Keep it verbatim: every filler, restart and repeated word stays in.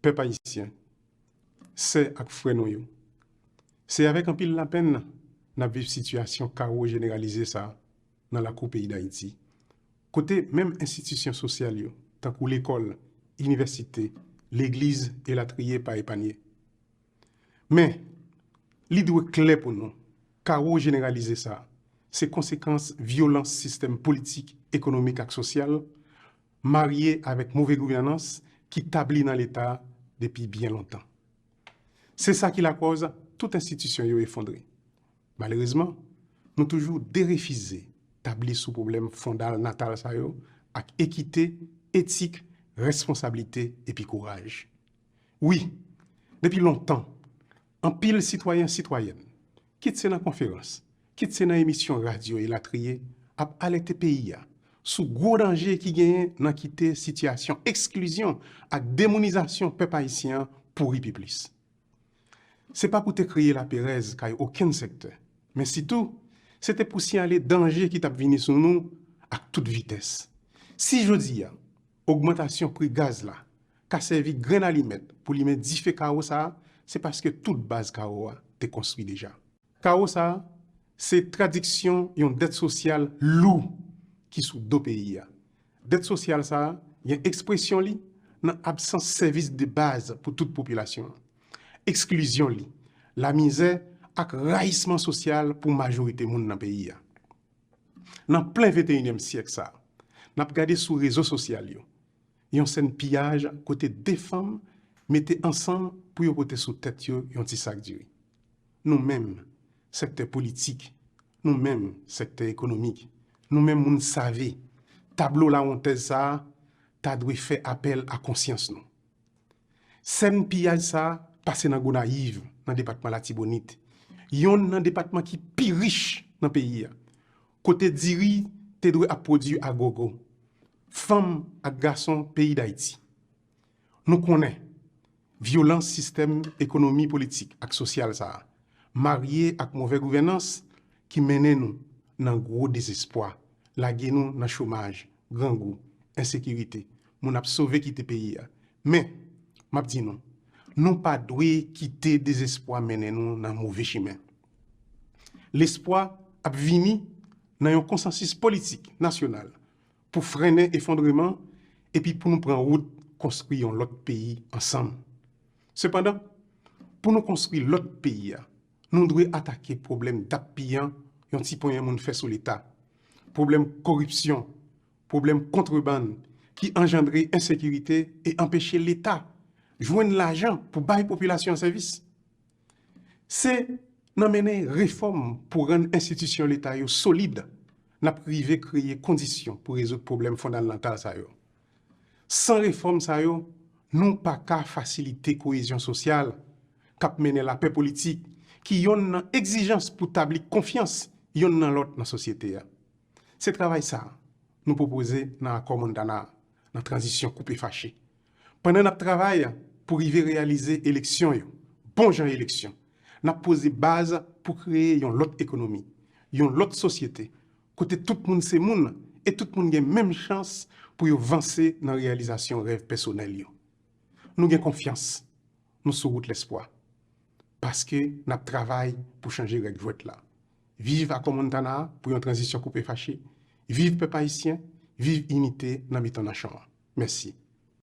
Pèp ayisyen, sè ak frè nou yo, se avèk anpil lapenn n ap viv sitiyasyon kawo jeneralize sa a nan lakou peyi Dayiti, kote menm enstitisyon sosyal yo, tankou lekòl, inivèsite, legliz, elatriye, pa epanye. Men, li dwe klè pou nou, kawo jeneralize sa a, se konsekans vyolans sistèm politik, ekonomik ak sosyal, marye avèk move gouvènans ki tabli nan Leta depi byen lontan. Se sa ki lakòz tout enstitisyon yo efondre. Malerezman, nou toujou derefize tabli sou pwoblèm fondal natal sa yo ak ekite, etik, responsablite epi kouraj. Wi, depi lontan, anpil sitwayen, sitwayèn, kit se nan konferans, kit se nan emisyon radyo elatriye, ap alète peyi a sou gwo danje ki genyen nan kite sitiyasyon eksklizyon ak demounizasyon pèp ayisyen an pouri pi plis. Se pa pou te kreye laperèz kay okenn sektè, men sitou, se te pou siyale danje ki t ap vini sou nou ak tout vitès. Si jodi a, ogmantasyon pri gaz la ka sèvi grenn alimèt pou limen dife kawo sa a, se paske tout baz kawo a te konstwi deja. Kawo sa a, se tradiksyon yon dèt sosyal lou ki sou do peyi a. Dèt sosyal sa a gen ekspresyon li nan absans sèvis de baz pou tout popilasyon an, eksklizyon li, lamizè ak rayisman sosyal pou majorite moun nan peyi a. Nan plen venteyinyèm syèk sa a, n ap gade sou rezo sosyal yo, yon sèn piyaj kote de fanm mete ansanm pou yo pote sou tèt yo yon ti sak diri. Nou menm, sektè politik, nou menm, sektè ekonomik, nou menm moun save, tablo lawontèz sa a ta dwe fè apèl a konsyans nou. Sèn piyaj sa a pase nan Gonayiv, nan depatman Latibonit, yonn nan depatman ki pi rich nan peyi a, kote diri te dwe ap pwodui agogo. Fanm ak gason peyi Dayiti, nou konnen vyolans sistèm ekonomi politik ak sosyal sa a, marye ak move gouvènans ki mennen nou nan gwo dezespwa, lage nou nan chomaj, grangou, ensekirite, moun ap sove kite peyi a. Men, m ap di nou, nou pa dwe kite dezespwa mennen nou nan move chimen. Lespwa ap vini nan yon konsansis politik nasyonal pou frennen efondreman epi pou nou pran wout konstwi yon lòt peyi ansanm. Sepandan, pou nou konstwi lòt peyi a, nou dwe atake pwoblèm dap piyan yon ti ponyen moun fè sou Leta, pwoblèm koripsyon, pwoblèm kontrebann ki anjandre ensekirite e anpeche Leta jwenn lajan pou bay popilasyon an sèvis. Se nan mennen refòm pou rann enstitisyon Leta yo solid n ap rive kreye kondisyon pou rezoud pwoblèm fondalnatal sa yo. San refòm sa yo, nou pa ka fasilite koyezyon sosyal k ap mennen lapè politik, ki yonn nan egzijans pou tabli konfyans yonn nan lòt nan sosyete a. Se travay sa a nou pwopoze nan Akò Montana a, nan tranzisyon koupe fache. Pandan n ap travay pou rive reyalize eleksyon yo, bon jan eleksyon, n ap poze baz pou kreye yon lòt ekonomi, yon lòt sosyete, kote tout moun se moun e tout moun gen menm chans pou yo vanse nan reyalizasyon rèv pèsonèl yo. Nou gen konfyans, nou sou wout lespwa. Paske n ap travay pou chanje règ jwèt la. Viv Akò Montana a pou yon tranzisyon koupe fache. Viv pèp ayisyen, viv inite nan mitan nanchon an. Mèsi.